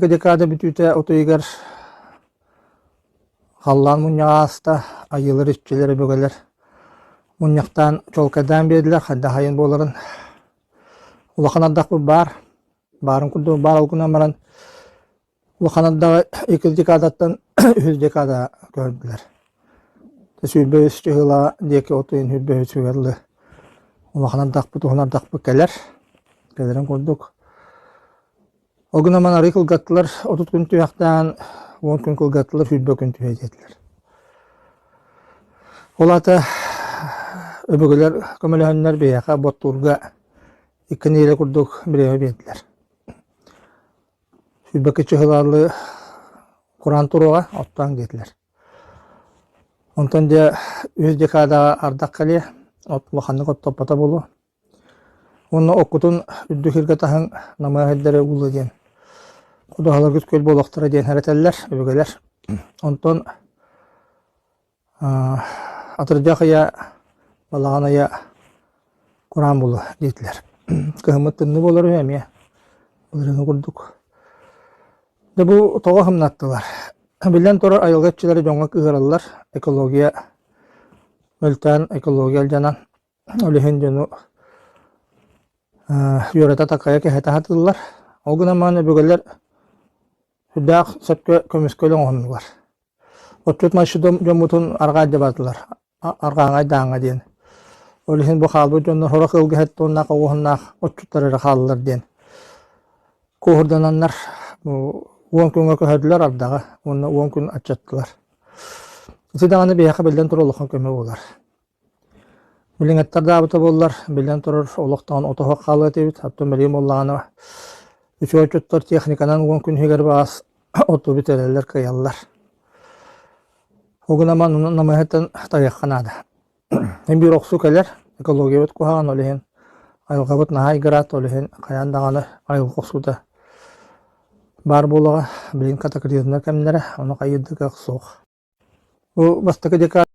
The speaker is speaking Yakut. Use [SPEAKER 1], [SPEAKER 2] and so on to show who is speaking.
[SPEAKER 1] Декада бүтүүтэ от ыйыгар халлаан мунньаҕа ааста, айыылар, иччилэр, өбүгэлэр мунньахтаан чуолкайдаан биэрдилэр хайдах айан буоларын. Улахан ардахпыт баар, баарын курдук баар ол гынан баран улахан ардаҕы иккис декадаттан үһүс декада көһөрдүлэр. 23 чыһыла диэки от ыйын 23-үгэр дылы улахан ардахпыт, уһун ардахпыт кэлэр. Кэлэрин курдук Ол гынан баран арыый кылгаттылар, 30 күн түһэхтээн, 10 күн кылгаттылар, 20 күн түһэ диэтилэр. Ол аата өбүгэлэр көмөлөһөннөр биһиэхэ боттуурга икки нэдиэлэ курдук бириэмэ биэрдилэр. Сүүрбэкки чыһылаалы кураан туруоҕа, оттооҥ диэтилэр. Онтон дьэ үһүс декадаҕа ардах кэлиэ, от улаханнык оттоппото буолуо. Уонна оккутун үрдүк сиргэ таһыҥ намыһах сирдэри уулла диэн ходуһаларгыт күөл буолуохтара диэн эрэтэллэр өбүгэлэр. Онтон атырдьах ыйа, балаҕан ыйа кураан буолуо диэтилэр. Кыһыммыт тымныы буолар үһү эмиэ былырыыҥҥы курдук. Дьэ бу тоҕо хымнаттылар? Биллэн турар айылҕа иччилэрэ дьоҥҥо кыыһыраллар, экология мөлтөөн, экология алдьанан Ол иһин дьону үөрэтэ-такайа кэһэтэ сатыыллар. Ол гынан баран өбүгэлэр сүрдээх сөпкө көмүскэл оҥоһуннулар. Отчут маччы дьоммутун арҕаа илдьэ бардылар, арҕааҥҥа айдааҥҥа диэн. Ол иһин бу хаалбыт дьоннор сорох ыалга сэттэ уоннаах оҕуһуннаах отчуттар эрэ хааллылар диэн куоһурдананнар 10 күҥҥэ көһөрдүлэр ардаҕы уонна 10 күн аччаттылар. Ити даҕаны биһиэхэ биллэн турар улахан көмө буолар. Билиҥэттэрдаабыта буоллар, биллэн турар, олохтоон отоһо хаалыа этибит. Оттон билигин буоллаҕына, үчүгэй отчуттар техниканан 10 күн иһигэр баҕас оту бүтэрэллэр, кыайаллар. Ол гынан баран намыһыттан тайыахха наада. Эн биир охсуу кэлэр, экологиябыт куһаҕан, ол иһин айылҕабыт наһаа айгыраат, ол иһин хайаан даҕаны айылҕа охсуута баар буолуоҕа. Билигин катаклизмнар кэмнэрэ, ону хайыыр да кыах суох. Бу бастакы декада.